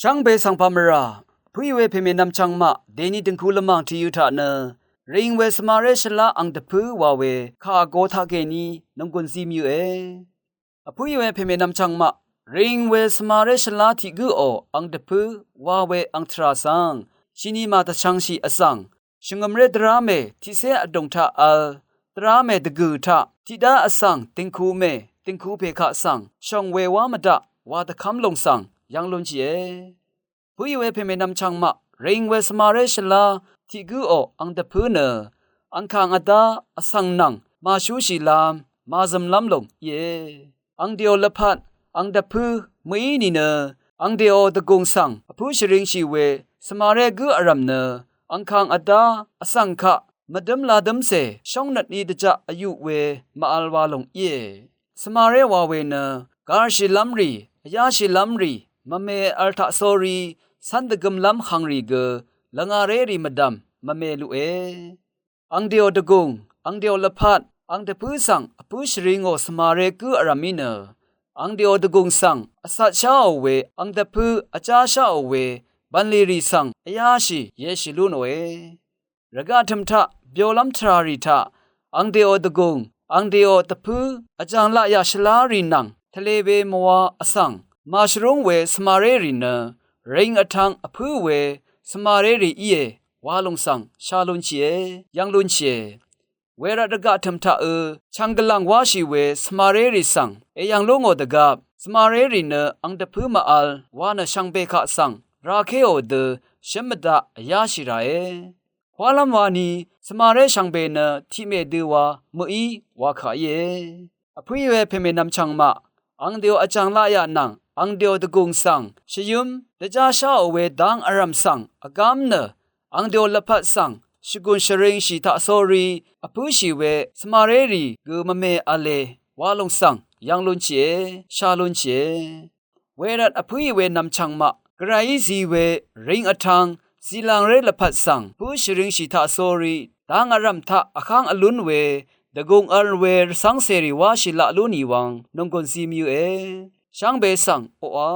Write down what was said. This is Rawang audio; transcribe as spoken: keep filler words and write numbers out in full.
Shvngbe svng pà mvrà, vpǿì we pèmè nvmchvng maq dèni dø̀ngku lvmàng tìyø̄ taq nø, ring we svmaré shvlá ang dvpǿ wa we kà vgo taqkèní nònggùn zí mvyø̄e. Vpǿì we pèmè nvmchvng maq, ring we svmaré shvlá tiq gǿò ang dvpǿ wa we ang tvrà svng, shìnìmà dvchv̄ngshì vzv̀ng, shvngø̀mré dvrá mè tiqcé vdùng taq v̄l, dvrá mè dvgø̀ taq tiqdá vsv̀ng dìngku mè dìngku pè kaq svng shòng we wá mvdaq wa dvkv́m lòng svng yv́ng lúnshìe. Vpǿì we pèmè nvmchvng maq, ring we svmaré shvlá tiq gǿò ang dvpǿ nø, angkàng vdá vsv̀ng nvng màshúshìlv́m màzø̀mlv́m lòng íe. Ang dèò lvpat, ang dvpǿ mø̀í nìnø, ang dèò dvgùng svng vpǿ shvringshì we svmaré gǿ vrv̀m nø, angkàng vdá vsv̀ng kaq mvdǿm ladǿmcè shóngnøtní dvjaq vyuq we màvl wa lòng íe. Svmaré wa we nø, gàrshìlv́m rì, vyáshìlv́m rì, mvme vl taq sórí, cv́n dvgømlv́m hv̀ngrì gø, lvngaré rì mvdv̀m mvme luqe. Ang dèò dvgùng, ang dèò lvpat, ang dvpǿ svng vpǿ shvringò svmaré gǿ vrv̀mí nø, ang dèò dvgùng svng vcatsháò we, ang dvpǿ vjásháò we bv̀nlì rì svng vyáshì yeshì lú nòe. Rvgaq tø̀m taq byolv́m tvrà rì taq, ang dèò dvgùng, ang dèò dvpǿ vjàng laqyà shvlá rì nvng tvlē we mvwa vsv̀ng màshvrúng we svmaré rì nø, ring vtv̄ng vpǿ we svmaré rì íe wa lòng svng shá lúnshìe, yv́ng lúnshìe. Wervt rvgaq tø̀m taqø̄ chv̀ng gvlv̀ng wáshì we svmaré rì svng èyv̀ng lú ngò dvgvp, svmaré rì nø ang dvpǿ màvl wa nø shvngbe kaq svng rakéò dø shǿm mvdaq vyáshì ràe. Kwálv́m wani svmaré shvngbe nø tiqmè dø wa mø̀í wa kà íe. Vpǿì we pèmè nvmchvng maq, ang dèò vjàng laqyaq nvng ang dèò dvgùng svng shvyǿm dvjásháò we dang vrv̀m svng vgám nø, ang dèò lvpat svng shvgùn shvringshì taq sórí vpǿshì we svmaré rì gø mvme v̄le wa lòng svng yv́ng lúnshìe, shá lúnshìe. Wervt vpǿì we nvmchvng maq, gvrayí zi we ring vtv̄ng zìlàngré lvpat svng vpǿ shvringshì taq sórí, dang vrv̀m taq vháng vlún we dvgùng vl we rvcv́ng cèrì wáshì laq lú nìwv̄ng nònggùn zi mvyø̄e. Shvngbe svng oqà